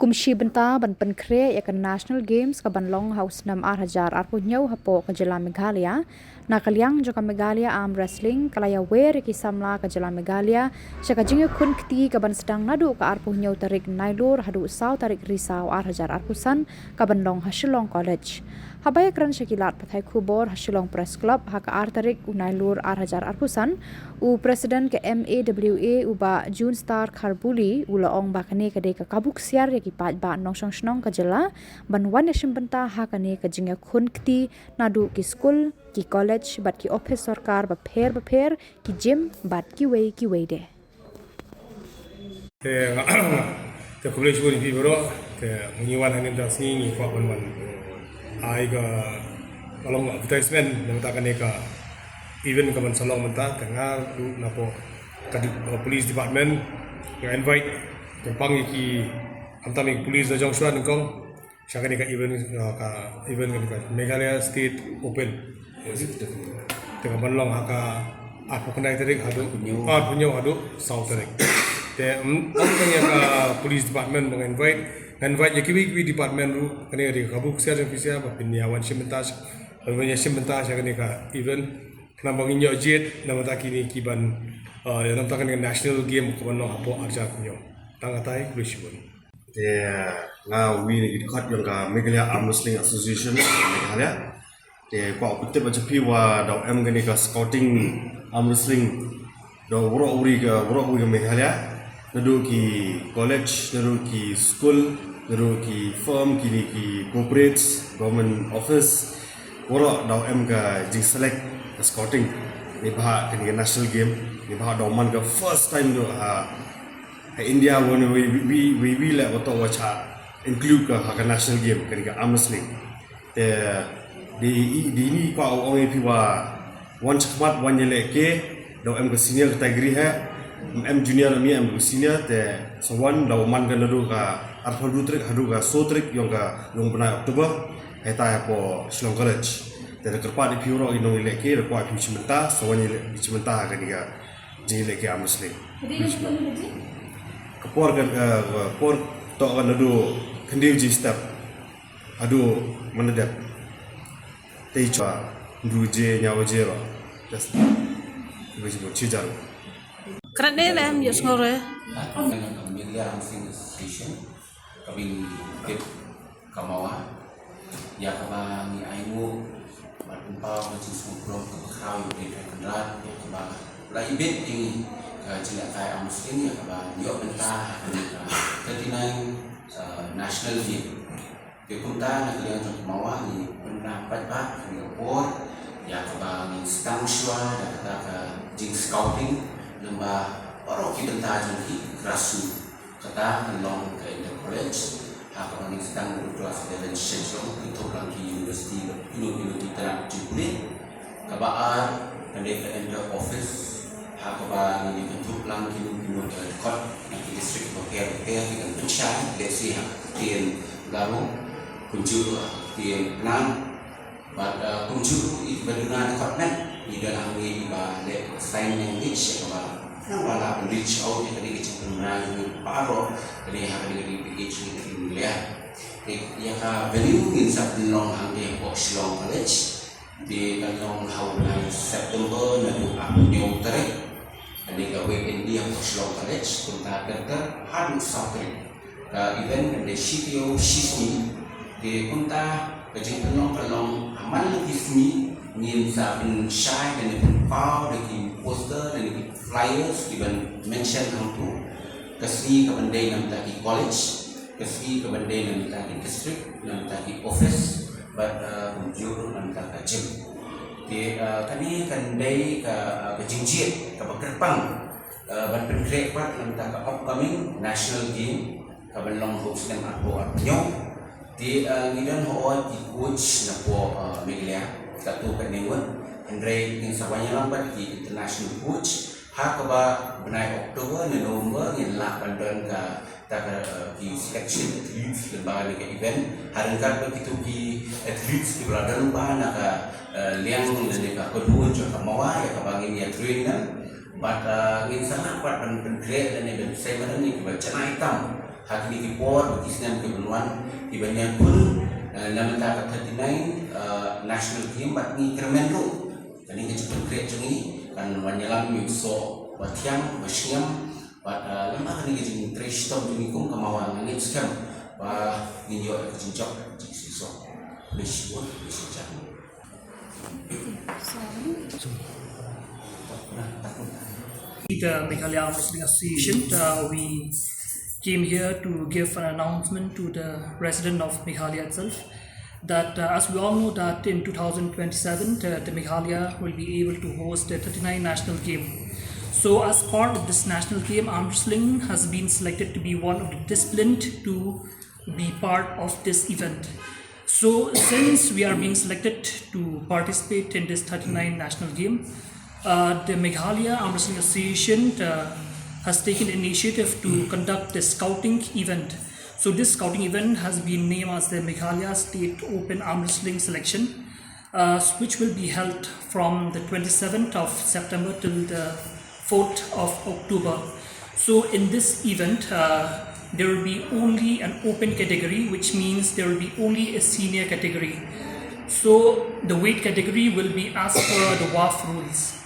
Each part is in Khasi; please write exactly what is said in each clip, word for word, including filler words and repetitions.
Kum shi bynta ban pynkhreh ïa ka National Games ka ban long ha u snem ar hajar arphew hynñiew hapoh ka jylla Meghalaya, na ka liang jong ka Meghalaya Arm Wrestling ka la ïawer ïa ki samla ka jylla Meghalaya sha ka jingïakhun kti ka ban sdang naduh ka arphew hynñiew tarik Nailur haduh saw tarik Risaw ar hajar arphew san, ka ban long ha Shillong College. Haba ïakren sha ki lad pathai khubor ha Shillong Press Club ha ka ar tarik u Nailur ar hajar arphew san, u President ka M A W A u Bah June Star Kharbuli u la ong ba kane ka dei ka kabu ksiar ïa ki paidbah nongshong shnong ka jylla ban wan ïashim bynta ha kane ka jingïakhun kti naduh ki skul, ki college bad ki ophis sorkar bapher bapher, ki gym bad kiwei kiwei de. Te nga, te khublei shibun ïa phi baroh. Te ngi wan hangne mynta ka sngi ngi kwah ban wan ai ka, ka long advertisement na bynta kane ka event ka ban sa long mynta. Te nga ruh napoh ka di-, uh, police department nga invite, kyrpang ïa ki, khamtam ïa ki police na jong shuwa nyngkong sha kane ka event, uh, ka event kane ka Meghalaya State Open. Te ka ban long ha ka arphew khyndai tarik haduh, arphew hynñiew haduh saw tarik. Te, mm, ym tang ïa ka police department ba nga invite, nga invite ïa kiwei kiwei department ruh. Kane ka dei ka kabu ksiar jong phi sha ba phin ïa wan shim bynta, ba phin ïa shim bynta sha kane ka event. Khnang ba ngin ïoh jied na bynta kine ki ban, uh, ïa na bynta kane ka national game ka ban long hapoh ar hajar hynñiew. Tang katei, khublei shibun. Te nga uwei na ki dkhot jong ka Meghalaya Arm Wrestling Association Meghalaya. Te kwah pyntip ba jong phi wa daw em kane ka scouting arm wrestling da waroh uwei ka, waroh uwei ka Meghalaya. Naduh ki college, naduh ki school, naduh ki firm, kine ki corporates, government office, waroh daw em ka jingselect ka scouting. Neibhah kane ka national game, neibhah daw man ka first time duh ha ha India, wan wi wi wi wi leh wato wa cha include ka ha ka national game kane ka arm wrestling. Te di di ni kwah ong ïa phi wa wan shakhmat wan ïalehke, daw em ka senior category ha, em junior, em em ka senior. Te sa wan daw man ka naduh ka arphew hynriew tarik haduh ka saw tarik jong ka, jong bnai October. Heta hapoh Shillong College. Te da kyrpad ïa phi waroh ki nongïalehke, da kwah ïa phi shim bynta, sa wan ïaleh, shim bynta ha kane ka jingïalehke arm wrestling. Ka por ka, eh, ka por toh ka naduh khyndiat baje step haduh mynta dep. Te i chwa hynriew baje, hynñiew baje ruh. Just hynriew baje, shi jar. Kren ne lem, yes ngore. Ka Meghalaya Arm Wrestling Association ka bym tip ka mawa ïa kaba ngi ainguh bad pynpaw ka jingsngewkhraw kaba khraw ïa u Blei Trai Kynrad ïa kaba la ibit ïa ngi ka jingïalehkai arm wrestling ïa kaba ngi ïoh bynta ha kane ka thirty-nine, uh, National Game. Te kumta na ka liang jong ka mawa ngi pynbna paidbah ha kane ka por ïa kaba ngin sdang shuwa da kata ka jingscouting lyngba baroh ki bynta jong ki grassroots. Kata kan long ka inter college ha kaba ngin sdang naduh klas eleven shisha shuh, kynthup lang ki university bad kino kino ki tnat jingpule. Kaba ar kan dei ka inter office ha kaba ngin ïa kynthup lang kino kino ki dkhot na ki district bapher bapher ki kan pynshai, let's say ha ka ktien Garo, kumjuh ha ka ktien Pnar. Bad, uh, kumjuh ruh ïa kiba duna dkhot met, ngi don hangne kiba leh sign language, ïa kaba nang ba la pyn reach out ïa kane ka jingpynbna jong ngi baroh, kane ha kane ka P H D ka Meghalaya. Te ïa ka venue ngin sa pynlong hangne hapoh Shillong College. Te kan long ha u bnai September naduh arphew hynñiew tarik. Kane ka weekend ïa ka Shillong College, kumta ter ter haduh saw tarik. Ka event kan dei shi taïew shi sngi. Te kumta ka jingpynlong ka long ha man la ki sngi ngin sa pynshai lane pynpaw da ki poster lane ki flyers kiban mention hangto. Ka sngi kaban dei na bynta ki college, ka sngi kaban dei na bynta ki district, na bynta ki office, bad, uh, kumjuh ruh na bynta ka gym. Te, uh, kane kan dei ka, uh, ka jingjied kaba kyrpang, uh, ban pynkhreh pat na bynta ka upcoming National Game kaban long ha u snem arphew arphew hynñiew. Te, uh, ngi don hooid ki coach napoh, uh, Meghalaya, katto katne ngut, hynrei ngin sa wan ïalam bad ki international coach ha kaba bnai October ne November ngin lah ban don ka ta ka, uh, ki selection athletes lyngba kane ka event. Ha ryngkat bad kito ki athletes kiba la don lyngba na ka, uh, liang lane ka kynhun jong ka mawa ïa kaba ngin ïa train na. Bad, uh, ngin sa lah pat ban pynkhreh lane ban sei madan ïa kiba janai tam Ha kine ki por, ki snem ki ban wan, ki ban ïakhun, eh, na mynta ka thirty-nine, eh, National Game, bad ngi kyrmen ruh. Kane ka jingpynkhreh jong ngi, kan wan ïalam ïa u soh ba thiang, ba shngiam, bad, eh, lem bad kane ka jingtrei shitom jong ngi kum ka Mawhang, ngi skhem ba ngin ïoh ka jingjop, jingshisha. Khublei shibun, khublei shibun. The Meghalaya Arm Wrestling Association, uh, we came here to give an announcement to the resident of Meghalaya itself that, uh, as we all know that in two thousand twenty-seven, uh, the Meghalaya will be able to host the thirty-nine National Game. So as part of this national game, arm wrestling has been selected to be one of the discipline to be part of this event. So, since we are being selected to participate in this thirty-nine National Game, uh, the Meghalaya Arm Wrestling Association, uh, has taken the initiative to conduct the scouting event. So, this scouting event has been named as the Meghalaya State Open Arm Wrestling Selection, uh, which will be held from the twenty-seventh of September till the fourth of October. So in this event, uh, there will be only an open category, which means there will be only a senior category. So the weight category will be as per the WAF rules.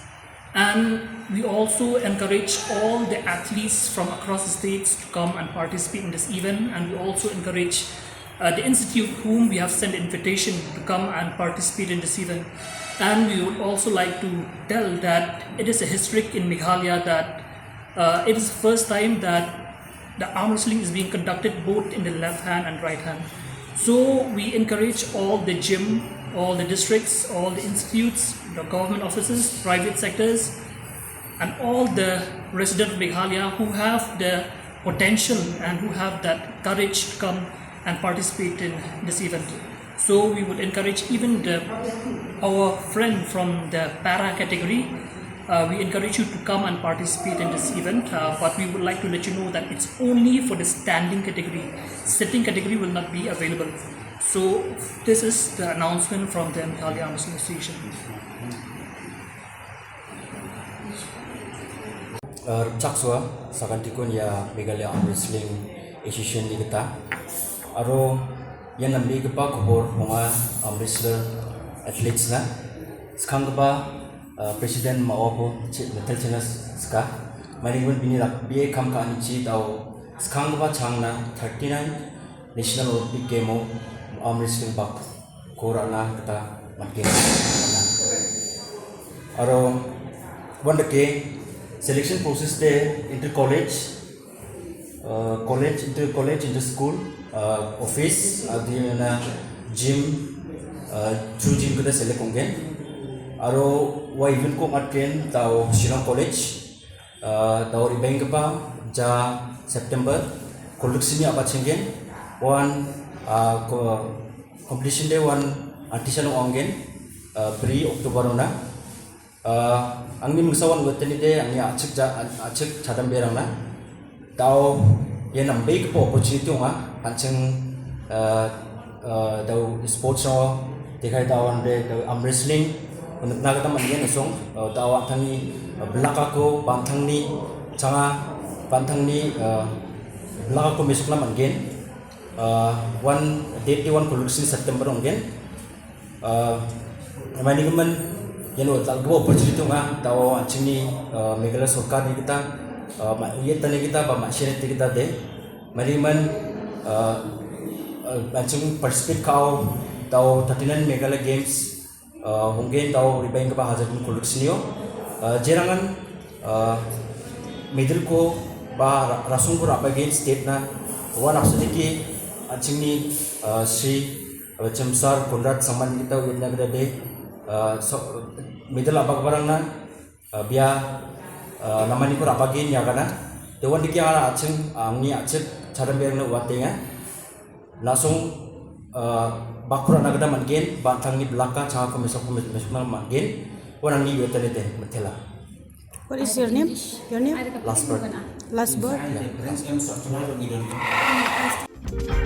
And we also encourage all the athletes from across the states to come and participate in this event. And we also encourage, uh, the institute whom we have sent invitation to come and participate in this event. And we would also like to tell that it is a historic in Meghalaya that, uh, it is the first time that the arm wrestling is being conducted both in the left hand and right hand. So we encourage all the gym, all the districts, all the institutes, the government offices, private sectors, and all the residents of Meghalaya who have the potential and who have that courage to come and participate in this event. So we would encourage even the, our friend from the para category, uh, we encourage you to come and participate in this event, uh, but we would like to let you know that it's only for the standing category. Sitting category will not be available. So this is the announcement from the Meghalaya Arm Wrestling Association. Uh, rchak sua, sa kan tikun ïa Meghalaya Arm Wrestling Association ni kata. Aro ïa nambi kaba khubor hong arm wrestler athletes na. Skhang kaba, uh, president ma opo chi metal chena ska. Mani gun bini rak bie kam ka ani chi tau skhang kaba chang na thirty-nine National Olympic Game o arm wrestling bak ko rana kata mat ke. Aro wan da ke selection process te inter college, uh, college, inter college, inter school, uh, office, adi na gym, uh, chu gym kata select ong gen. Aro wa event ko mat ken tau Shillong College, uh, tau ri beng kaba ja September, koluk sini apa chenggen, wan, uh, ko competition de wan antisan ong gen, uh, pre October ona. Uh, angni mengsawan weteni de, angni achik ja, achik chadam berang na. Tau ïa nambi kaba opportunity nga, ancheng, uh, uh, tau sports o, te kai tau ande, tau arm wrestling, na kata man ïa na song, uh, tau antang ni, uh, belaka ko, bantang ni, changa, bantang ni, uh, belaka ko mesuk na man gen. Uh, wan date di wan koluk sini September ong gen. Uh, mani kemen, ïa no, tal gua opportunity nga, tau anching ni, uh, Meghalaya sorkar ni kita, uh, ma, ïa tani kita, ba ma share ti kita de. Mani kemen, uh, uh, anching participate kau, tau thirty-nine Meghalaya Games, uh, hong gen tau ri beng kaba hajar koluk sini o. Uh, jerangan, uh, medal ko ba ra-, rasung ko raba gen state na, wan apsediki, anching ni, uh, si Aba chem sar Conrad Sangma ni kita wit na kata de, uh, so, middle abak barang na, uh, bia, uh, namani ko raba gen ya kana. Te wan diki ara aching, uh, ngi achik, chadam biar na wate ya. Lasung, uh, bakura na kata man gen, bantang ni belaka, cha ko mesok ko mesok na man gen, wan ni wetale te, metela. What is your name? Your name? Last word. Last word? Yeah.